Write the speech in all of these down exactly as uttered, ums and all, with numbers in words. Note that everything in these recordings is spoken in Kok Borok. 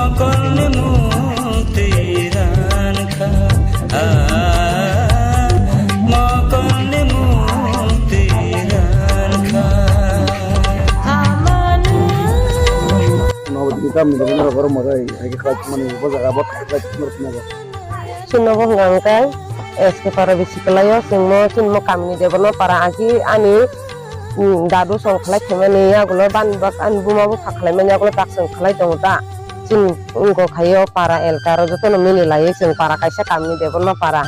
Mokolni mukti rankha, ah, mokolni mukti rankha. Nobodini tamni bagwi norok oro morai, hai khe khlai mani bo jaga bo khlai norok nogo. Chini nogo hwnka hwnkhe S K para bisi kwlaio, chwngno chini mo kamini Debbarma para agi ani, mm, dadu song khlai khaimani yagulo bani bak ani buma bupha khlaimani yagulo tak chwng khlai tongo ta. Chini wngkha khaio para elkaro jotono mili laiwi chwng para kaisa kamini Debbarma para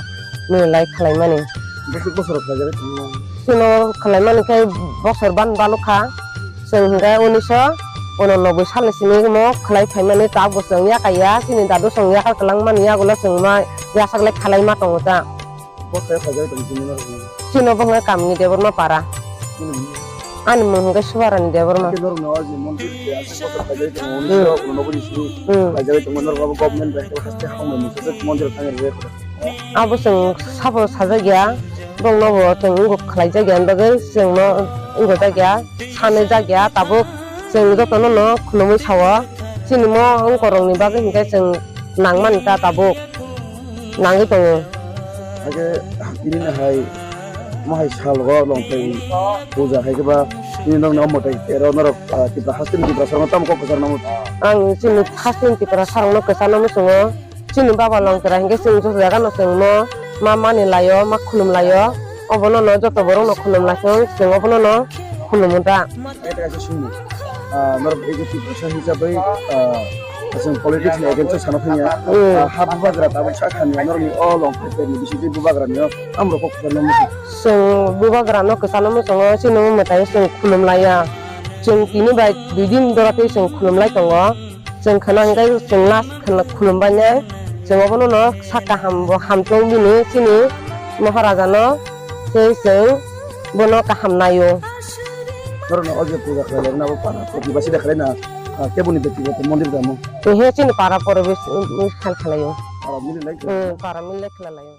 mili lai khlaimani. Bwswk bosoro khlaijagwi tongmani? Chwngno khlaimani khe bosor ban balukha. Chwng hwnkhe unisho unonoboi salni simi mo khlai phaimani tabuk chwng yakaiya, chini dadu chwng yakar kwlangmani yagulo chwng ma yasaklai khalaima tongo ta. Bo khe khlaijagwi tong chini norokni? Chini bo hwnkhe kamini Debbarma para. Chini hwnkhe? Ani mung hwnkhe Subarani Debbarma. Khe norokno o je mondir je aswk bosor khlaijagwi tongo, Hmm. unisho unonoboi ni simi Hmm. khlaijagwi tongmani norok abo government bai khe haste hambai mungsa mondir thangwi rwui. Abo chwng sabo sajak ya, bongno bo chwng wngkha khlaijak ya, hwnba khe chwngno wngkha jak ya, sanwi jak ya, tabuk chwng jotono no khulumwi sao. Chini mo wngkorokni bagwi hinkhe chwng nangmani ta tabuk nangwi tongo. Hakhe tini no hai mo hai salgo longthai puja hai khe ba tini norokni o mwtai tero norok, ah, Tipra hasteni Tiprasarokno tamo kok kwchar nangma? Ang chini hasteni Tiprasarokno kwchar nangma chwngo. Chini baba longkra hinkhe chwng joto jagano chwngno ma mani laio, ma khulum laio. Obono no joto borokno khulum lai chwng, chwng obono no khulumu da. Kaisa kaisa swngmung. Ah, norok ego Tiprasa hisabwi, ah, chwng politics ni against o sana thangya. Hmm. Ah, ha bubagra tabuk sak hamya norokni o longkra ni bisingtwi bubagra ni o amrok kok kwchar nangma. Chwng bubagra no kwchar nangma chwngo, chini mwtai chwng khulum laiya. Chwng tini bai dui din dora tei chwng khulum lai tongo. Chwng khwna hwnkhe chwng last khwna khulumbainai. Chwng obono no sak kaham bo hamtwng bini chini Maharaja no, tei chwng bono kaham naio. Norokno o je puja khlailai rwna bo para protibasi da khlaina, ah, keboni bektigoto mondir damo? He chini para pore bes, um, um, khel khlaio. Para mili lai khe? Hmm, para mili lai khlai laio.